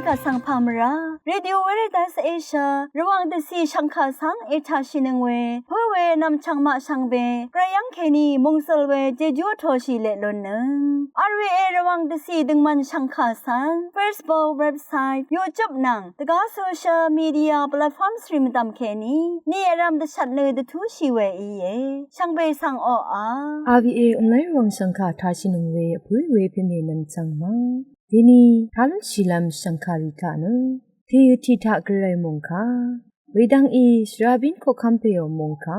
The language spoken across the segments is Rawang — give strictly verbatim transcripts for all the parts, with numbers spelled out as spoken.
Vsvng pà mvrá Radio Veritas Asia Rvwàng dvcì shv̀ngkà svng ètàshìnøng we pǿ we nv̀mchv̀ng maq shvngbe gvray yv́ng kèní mòngsøl we jejú vtoshì leq lunnøng. R V A Rvwàng dvcì døngmvn shv̀ngkà svng Facebook, website, YouTube nvng dvgá social media platforms rì mvdv̀m kèní ni vrv̄m dvshvt nø dvtúshì we íe. Shvngbe svng oqà R V A online Rvwàng shv̀ngkà tashìnøng we vpǿ we pème nv̀mchv̀ng ma. Deni tá lúnshìlv́m shv̀ngkàrì taq nø tèø tiq taq gvray mòngkà wedvng í shvrabín koqkv́m pèò mòngkà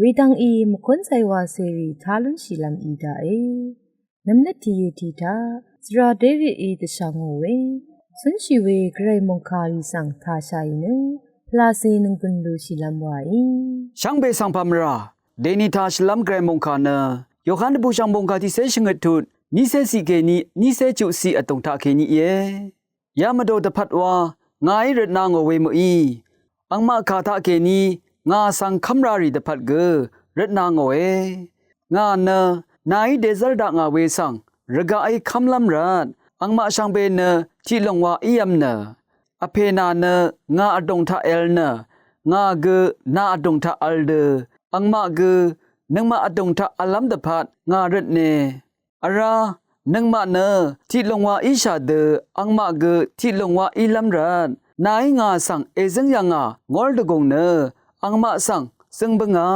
wedvng í mvkún zaywa cèrì tá lúnshìlv́m í daqe. Nv̀mnøt tìyø tiq taq svra Davidí dvshà ngò we cúnshì we gvray mòngkàrì svng tàshàì nø pvlacè nònggùn lushìlv́m waí. Shvngbe svng pà mvrá deni tashìlv́m gvray mòngkà nø Yohan dvbùshv̀ng mòngkà tiqcé shvngøt tut nícé ciq kèní nícé chuqciq vdùng taq kèní íe. Ya mvdò dvpvt wa ngàí røtna ngò we mø̀í, angmaq kà taq kèní ngà svng kv́mrarì dvpvt gø røtna ngòe. Ngà nø nàí dèzv́r dakngà we svng rvgaqí kv́mlv́m rvt angmaq shvngbe nø tiq lùng wa ív̄m nø, vpè nà nø ngà vdùng taq èvl nø ngà gø nà vdùng taq vl dø angmaq gø nøngmaq vdùng taq v̄llv́m dvpvt ngà røtne. Vrá nøngmaq nø tiq lùng wa íshà dø angmaq gø tiq lùng wa ílv́m rvt nàí ngà svng èzǿng yv̀ngà ngór dvgùng nø angmaq svng zǿng bǿngà.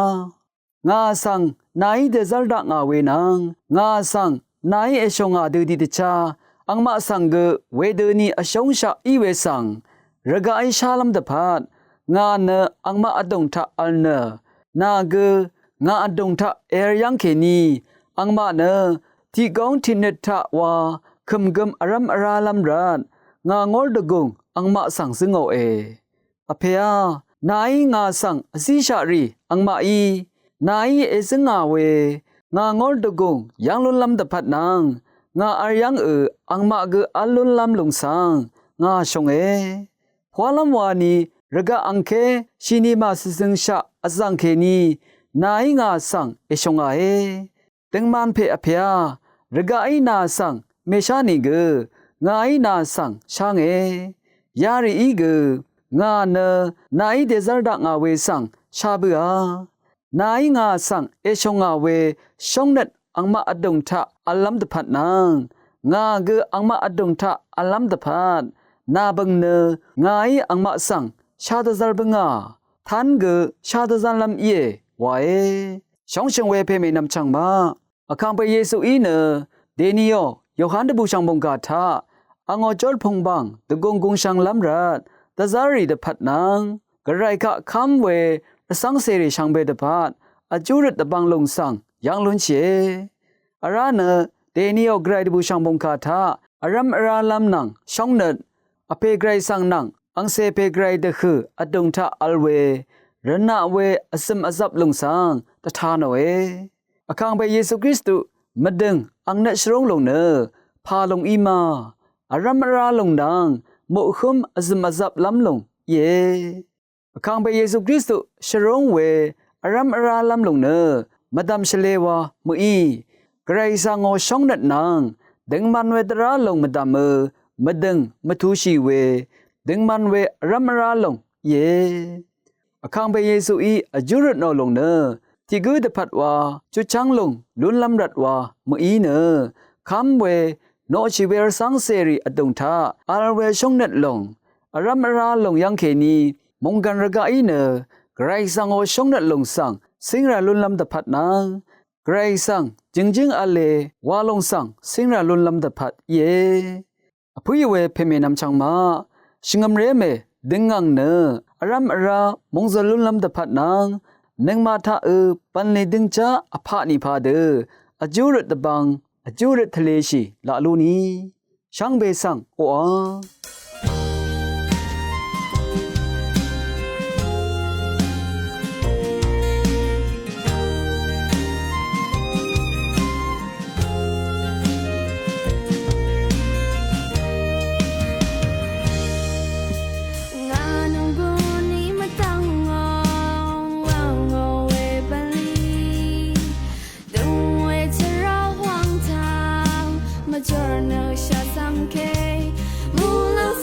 Ngà svng nàí dèzv́r dakngà we nvng ngà svng nàí èshòngà dø tiqdvchá angmaq svng gø wedøni vshóngshaq í we svng rvgaqí shálv́m dvpvt ngà nø angmaq vdùng taq vl nø nà gø ngà vdùng taq èvl yv́ng kèní angmaq nø tiq góng tiq nøt taq wa kø̀m gøm vrv́m vrálv́m rvt ngà ngór dvgùng angmaq svng zǿngòe. Vpèá, nàí ngà svng vzíshaq rì angmaqí nàí èzǿngà we ngà ngór dvgùng yv́ng lúnlv́m dvpvt nvng ngà vl yv́ngø angmaq gø v́l lúnlv́m lùng svng ngà shònge. Pwálv́m wani rvgaq angké shinima shvzøngshaq vzv̀ng kèní nàí ngà svng èshòngàe. Døngman pè vpèá, rvgaqí nà svng mèshá nìgø ngàí nà svng shánge. Yarìí gø ngà nø nàí dèzv́r dakngà we svng shá bǿà. Nàí ngà svng èshòngà we shóngnøt angmaq vdùng taq v̄llv́m dvpvt nvng ngà gø angmaq vdùng taq v̄llv́m dvpvt nà bø̀ng nø ngàí angmaq svng shá dvzv́r bǿngà. Tán gø shá dvzv́rlv́m íe wae. Shóngshø̀ng we pèmè nv̀mchv̀ng maq. Vkàngpè Yesuí nø dèniò Yohan dvbùshv̀ng mòngkà taq angò jórpung bang dvgùng gungshv̄nglv́m rvt dvzv́rrì dvpvt nvng gvray kaq kv́m we rvcv́ngcèrì shvngbe dvpvt vjú røt dvbvng lùng svng yv́ng lúnshìe. Vrá nø dèniò gvray dvbùshv̀ng mòngkà taq vrv́m vrálv́m nvng shóngnøt vpè gvray svng nvng angcè pè gvray dvhø̀ vdùng taq vl we rvnaq we vzø̀m vzvp lùng svng dvta nòe. Vkàngpè Yesu Kristu mvdø̀ng ang nøt shvrúng lùng nø pà lùng í ma, vrv́m vrá lùng nvng muqhǿm vzø̀m vzvplv́m lùng íe. Vkàngpè Yesu Kristu shvrúng we vrv́m vrálv́m lùng nø mvdv̀m shvlē wa mø̀í, gvray svng ngò shóngnøt nvng døngman we dvrá lùng mvdv̀mø mvdø̀ng mvtūshì we døngman we vrv́m vrá lùng íe. Vkàngpè Yesuí vjú røt nò lùng nø tiq gǿ dvpvt wa chutchv́ng lùng lúnlv́m rvt wa mø̀í nø kv́m we noqshì we rvcv́ngcèrì vdùng taq vl we shóngnøt lùng vrv́m vrá lùng yv́ng kèní mònggv̀n rvgaqí nø gvray svng ngò shóngnøt lùng svng cíngrà lúnlv́m dvpvt nvng gvray svng jø̀ngjǿng v̄le wa lùng svng cíngrà lúnlv́m dvpvt íe. Vpǿì we pèmè nv̀mchv̀ng maq. Shvngø̀mré mè døngngàng nø vrv́m vrá mòngzø̀l lúnlv́m dvpvt nvng nøngmaq taqø bv̀nlì døngjá vpaq nì padø vjú røt dvbvng vjú røt tvleshì laq lú ni. Shvngbe svng oqà. Ngà nònggùn í mvdv̀ng ngò, wà ngò we bv̀nlì. Døng we chvrá hwang taq, mvjòr nø shà svng ke. Muqlàng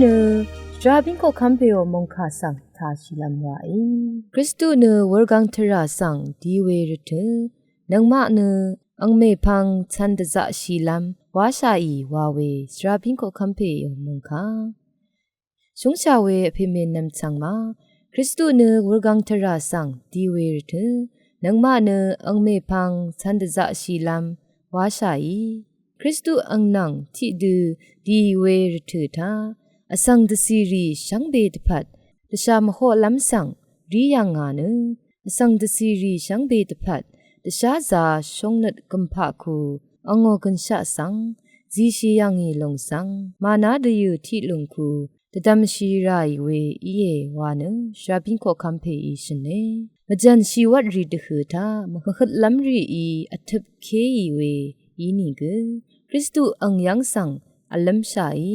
Nø shvrabín koqkv́m pèò mòngkà svng tashìlv́m wàí. Kristu nø wurgang tvrà svng di we rvtø̄, nøngmaq nø angmèpvng cv̄n dvzaqshìlv́m wáshàì wa we shvrabín koqkv́m pèò mòngkà. Shúngshà we vpè mènvm chv̀ng ma, Kristu nø wurgang tvrà svng di we rvtø̄, nøngmaq nø angmèpvng cv̄n dvzaqshìlv́m wáshàì. Kristu ang nvng tiqdø di we rvtø̄ taq, vsvng dvcìrì shvngbe dvpvt dvshà mvhoqlv́m svng rí yv̀ngà nø, vsvng dvcìrì shvngbe dvpvt dvsházā shóngnøt gø̀mpaqku angò gø̀nshaq svng zishì yv̀ngì lòng svng màná dvyø̀ tiq lùngku dvdvmshi ràì we íe wa nø shvrabín koqkv́m pèí shø̀ne. Mvjv̀n shìwvtrì dvhø̀ taq mvhøtlv́m rìí vtøp kéì we ínìgø, Kristu ang yv́ng svng vlǿmshàì.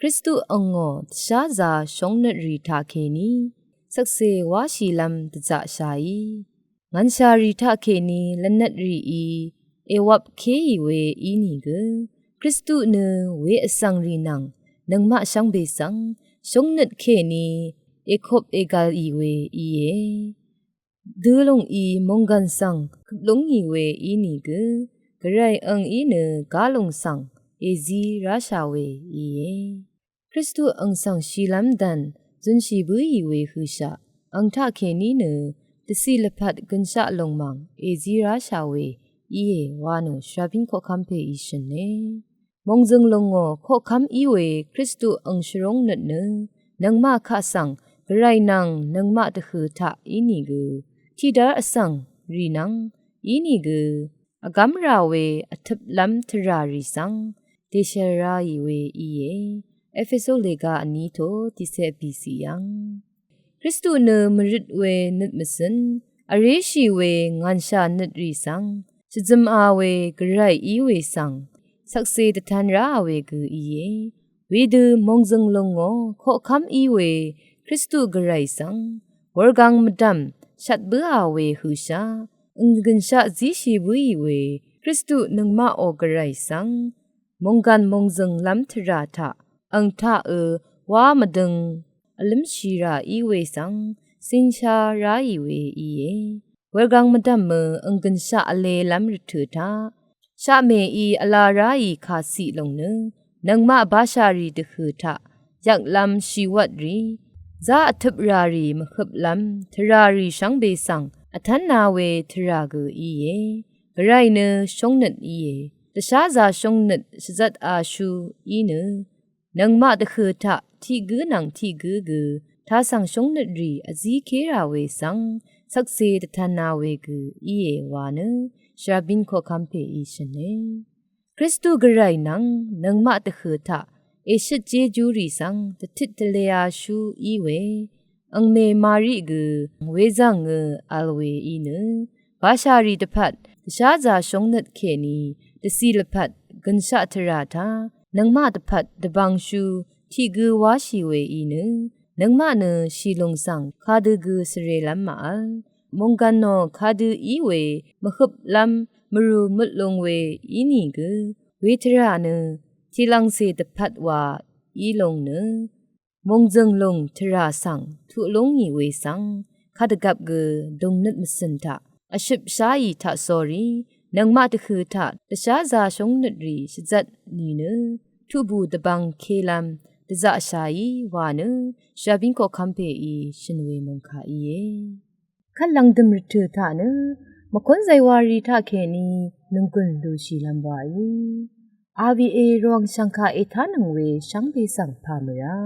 Kristu angò dvsházā shóngnøtrì taqkèní shvkse wáshìlv́m dvzaqshàì. Ngv̀nshàrì taqkèní lvnøtrìí èwvp kéì we ínìgø, Kristu nø we vsvngrì nvng nøngmaq shvngbe svng shóngnøt kèní èkop ègv̀lì we íe. Dø lùngí mònggv̀n svng køp lúngì we ínìgø, Gvray ang í nø gá lùng svng èzí ráshà we íe. Kristu ang svng shìlv́m dv̀n zønshì bǿì we hø̀shaq, ang taqkèní nø dvcì lvpat gø̀nshaq lòng mv̀ng èzí ráshà we íe wa nø shvrabín koqkv́m pèí shø̀ne. Mòngzø̀ng lùngò koqkv́m í we Kristu ang shvrúng nøt nø, nøngmaq kaq svng Gvray nvng nøngmaq dvhø̀ taq ínìgø, tiqdv́r vsvng rì nvng ínìgø, vgv́m rà we vtøplv́m tvràrì svng dèshv̀l ráì we íe. Epeso lèga vní to tiqcé vbìcì yv̀ng. Kristu nø mvrøt we nøt mvzøn, vréshì we ngv̀nshà nøtrì svng shvzøma we Gvray í we svng shvkse dvtan ráà we gø íe. Wedø mòngzø̀ng lùngò koqkv́m í we Kristu Gvray svng wurgang mvdv̀m shvt bǿà we hø̀shaq, ang gø̀nshaq zíshì bǿì we Kristu nøngmaqò Gvray svng mònggv̀n mòngzø̀nglv́m tvrà taq ang taq ø wá mvdøng vlǿmshì rà í we svng cíngshá ráì we íe. Wurgang mvdv̀mø ang gø̀nshaq vlelv́m rvtø̀ taq shaqmèí vla ráì kàciq lòng nø, nøngmaq bashàrì dvhø̀ taq yvklv́m shìwvtrì, zá vtøpràrì mvhøplv́m tvràrì shvngbe svng vtv́nā we tvrà gø íe. Gvray nø shóngnøt íe. Dvsházā shóngnøt shvzvt ashú í nø, nøngmaq dvhø̀ taq tiq gǿ nvng tiq gǿ gø tasv̀ng shóngnøtrì vzíké rà we svng shvkse dvtv̄nā we gø íe wa nø shvrabín koqkv́m pèí shø̀ne. Kristu Gvray nvng nøngmaq dvhø̀ taq èshøt jejurì svng dvtit tvlē ashú í we angmè Mari gø wezv̀ngø vl we í nø, bashàrì dvpvt dvsházā shóngnøt kèní dvcì lvpat gø̀nshaq tvrà taq nøngmaq dvpvt dvbvngshú tiq gǿ wáshì we í nø, nøngmaq nø shìlùng svng kadø gø svrelv́m màvl. Mònggv̀nò kadø í we mvhøplv́m mvrù møtlung we ínìgø, we tvrà nø tiqlv̀ngcè dvpvt wa í lùng nø mòngzø̀ng lùng tvrà svng tuq lúngì we svng kadvgvp gø dùngnøt mvcø̀n taq vshøp sháì taqsórí nøngmaq dvhø̀ taq dvsházā shóngnøtrì shvzvt nìnø tuqbù dvbvng kelv́m dvzaqshàí wa nø shvrabín koqkv́m pèí shø̀n we mòngkà íe. Kvt lv̀ngdø̀m rvtø̀ taq nø mvkún zaywari taqkèní nònggùn lushìlv́m waí. R V A Rvwàng shv̀ngkà ètánøng we shvngbe svng pà mvrá.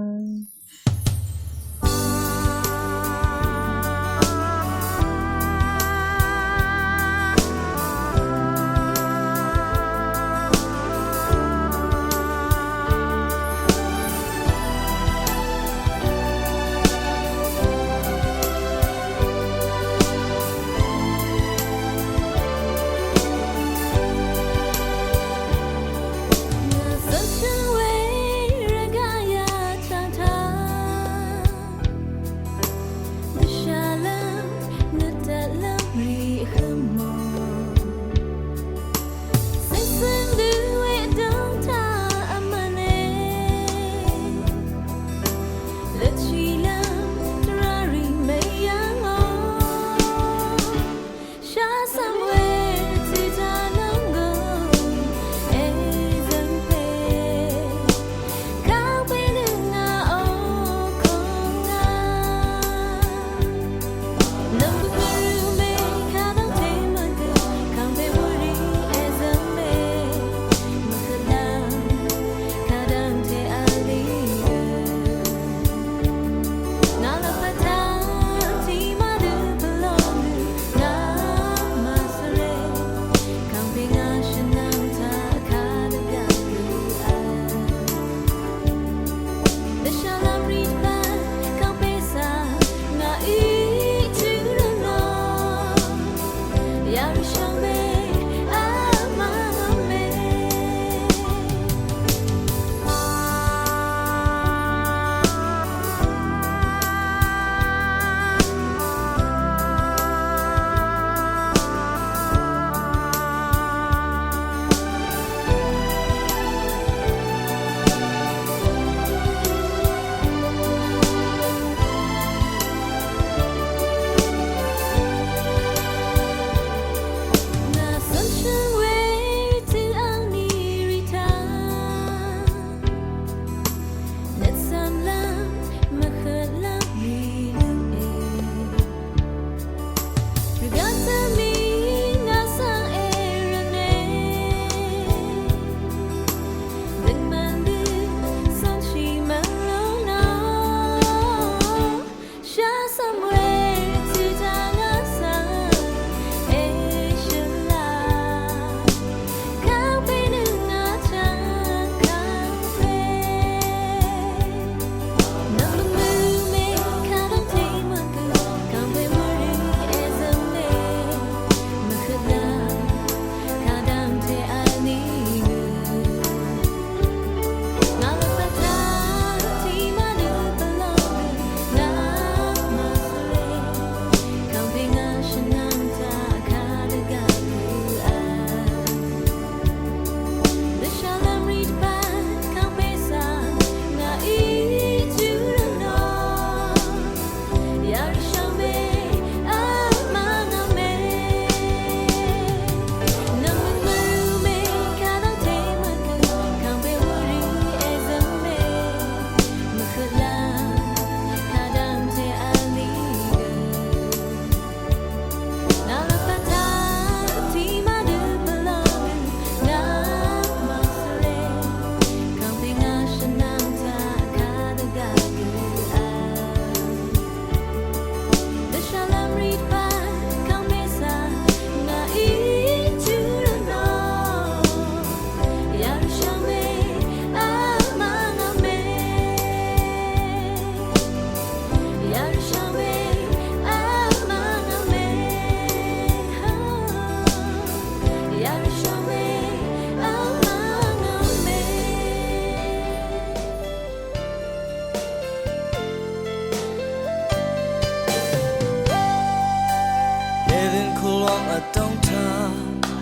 Eden kulwang vtóng taq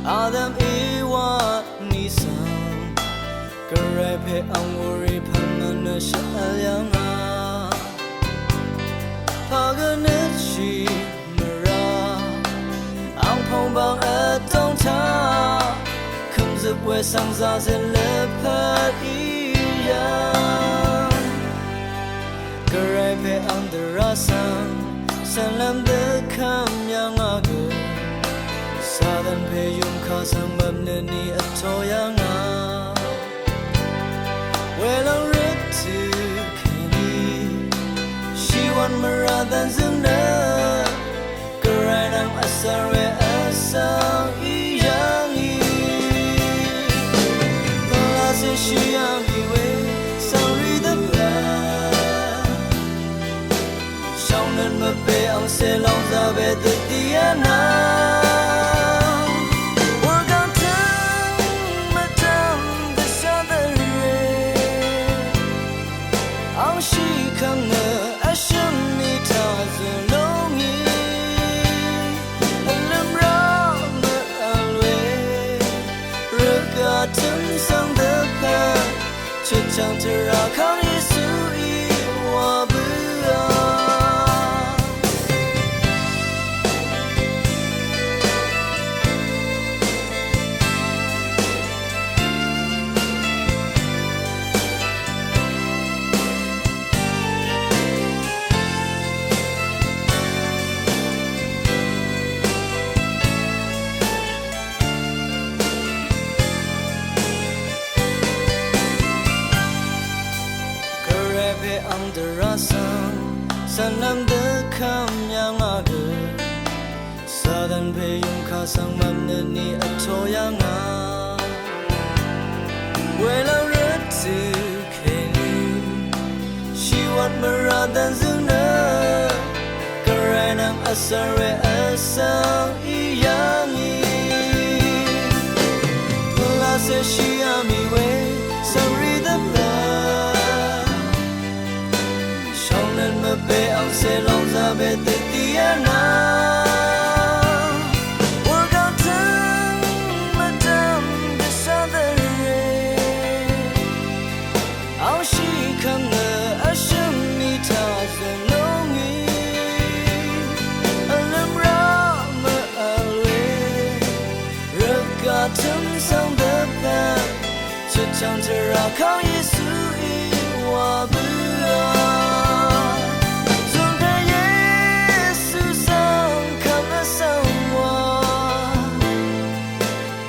Adam Ewa ní svng Gvray pè ang wurì pv̀n mvnø shvvl yv̀ngà. Pà gvnøtshì mvrà ang pòngbàng vtóng taq kø̀mzøp we svng zazøt lvpat í yv̀ng. Gvray pè ang dvrá svng cv̀nlv́m dvkvm yv̀ngà gø. Satan pè yùngkà svng mvpnø ni vtō yv̀ngà. Welòng røt tø kèní shìwv̀n mvrà dvn zøng nø Gvray nvng vsvr we vsvng í yv̀ngì. Pvlacè shì yv̀ngì we svng rì dvpvt shvngnøt mvpè angcè lòng zaqbe dvdì vnvng. Wurgvng tøng mvdvm dvshà dvrè angshì kvng nø vshø̀m mì taq zø̀ lúngì. Vlø̀m rá mvvl we rvgaq tø̀m svng dvpvt chøtchv̀ng tvrà kang Yesuí wa bǿà. Gvray pè ang dvrá svng cv̀nlv́m dvkvm yv̀ngà gø. Satan pè yùngkà svng mvpnø ni vtō yv̀ngà. Welòng røt tø kèní shìwv̀n mvrà dvn zøng nø Gvray nvng vsvr we vsvng í yv̀ngì. Pvlacè shì yv̀ngì we svng rì dvpvt shvngnøt mvpè angcè lòng zaqbe dvdì vnvng. Wurgvng tøng mvdvm dvshà dvrè angshì kvng nø vshø̀m mì taq zø̀ lúngì. Vlø̀m rá mvvl we rvgaq tø̀m svng dvpvt chøtchv̀ng tvrà kang Yesuí wa bǿà. Zùn pè Yesu svng kvt vsvng wa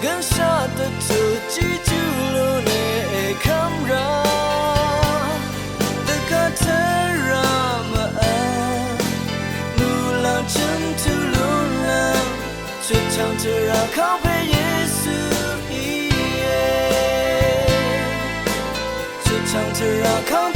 gønshaq dvtut jijú lú lè èkv́m rá. Dvgvt tvrà mvvl muqlàng chø̀m tø lúnlv́m chøtchv̀ng tvrà kang pè Yesu íe. Chøtchv̀ng tvrà kang